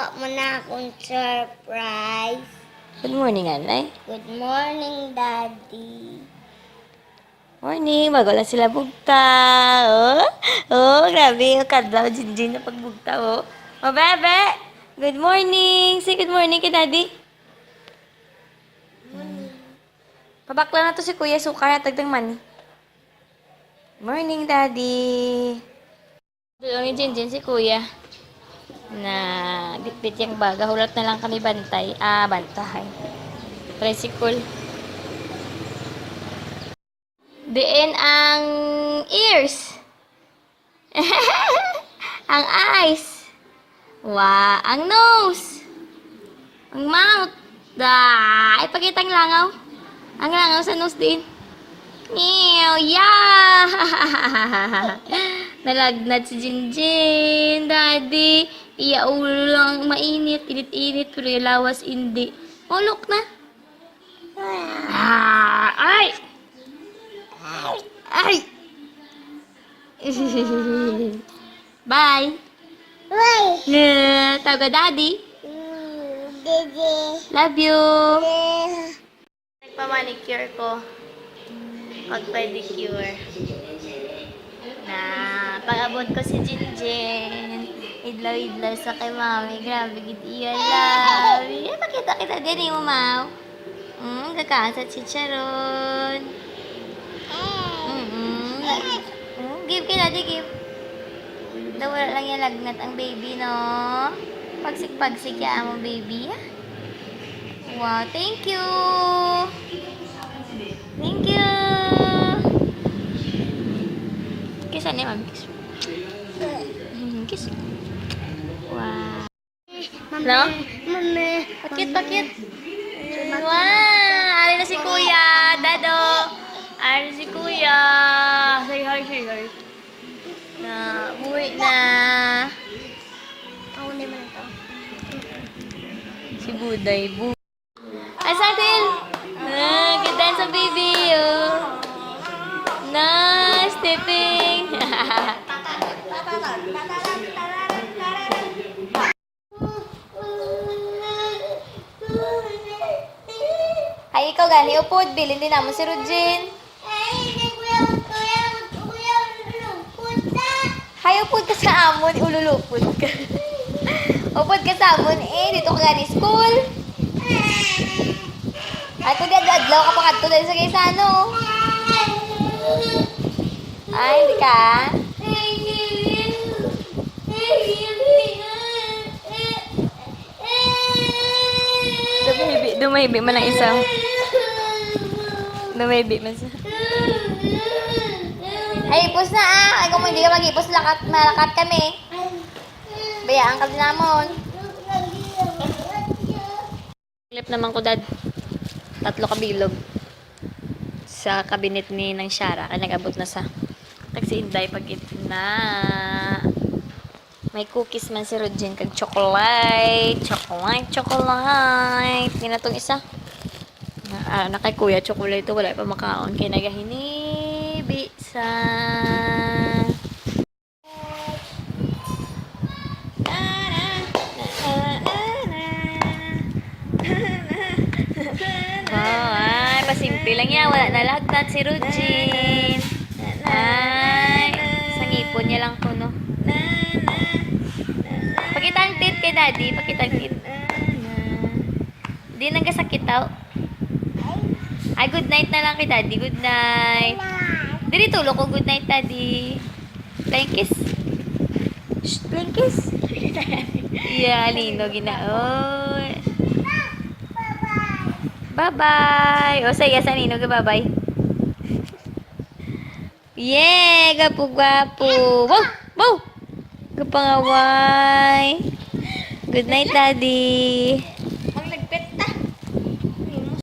Wa mo na akong surprise. Good morning, anay. Good morning, Daddy. Morning, bago lang sila bugta. Oh, oh, grabe. Yung kadlaw, Jinjin na pagbugta, oh. Oh, bebe! Good morning! Say good morning kay Daddy. Pabakla na to si Kuya Sukar at tagdang money. Morning, Daddy. Doon ni Jinjin si Kuya. Na bitbit yung baga. Hulat na lang kami bantay. Ah, bantay. Tricycle. Diin ang ears. Ang eyes. Wow, ang nose. Ang mouth. Da, ipakita ang langaw. Ang langaw sa nose din. Meow, yeah! Nalagnat si Jinjin, Daddy. Iya, ulo lang ang mainit, init-init, pero yung lawas hindi. Oh, look na. Ah, ay! Ay! Bye! Wait. Yeah, tawag ka, Daddy. Daddy. Love you! Nagpa-manicure ko. Pag-pedicure. Na, pag-abot ko si Jinjin. Idlaw-idlaw sa kay mami. Grabe, gid iya love. Eh, pakita kita din eh, mamaw. Kakaan sa chicharon. Give kay Daddy, give. Daw wala lang yung lagnat ang baby, no? Pagsik-pagsik ya mo, baby. Ah. Wow, thank you. Thank you. Kiss ano, ma'am? Kiss. Kiss. Wow. No? Mama. Pakit, pakit. Wow! Ari na si Kuya. Dado. Ari na si Kuya. Say hi, say hi. Na, buwi na. Ako naman ito. Si Buday. Ay, Satil! Ah, good dance ang baby. Oh. Nice stepping. Ay, ikaw gani. Upod, bilin din naman si Rujin. Hay, upod ka sa amon. Ululupod ka. Upod ka sa amon. Eh, dito ka gani school. Ay, kung di adlaw ka pa kadto dahil sa kaysa ano. Ay, hindi ka. Dumahibi, dumahibi man ang isa. Dumahibi man siya. Ay, ipos na ah. Ay, kung hindi ka mag-ipos, lakat, malakat kami. Bayaan ka din namon. Clip naman ko, Dad. Tatlo kabilog. Sa kabinet ni ng Shara. Kaya nag-abot na sa taxi Inday pag na. May cookies man si Rodjen kag chocolate. Chocolate, chocolate. Hindi na tong isa. Na, ah, na kay Kuya chocolate to wala pa makaon kay nagahinibi sa. Oh, ay, pasimple lang yan. Wala na lagnat si Rujin. Ay, sa ngipon niya lang ko, no? Pakita ang teeth kay Daddy. Pakita ang teeth. Di nagkasakit tao. Ay, good night na lang kay Daddy. Good night. Dili tulog ko. Good night, Daddy. Flying kiss. Shh, flying kiss. Yeah, lino ginaon. Bye-bye. O, say yes, Nino. Bye-bye. Yeah, gapo gwapo. Wow, wow. Gapangaway. Good night, Daddy.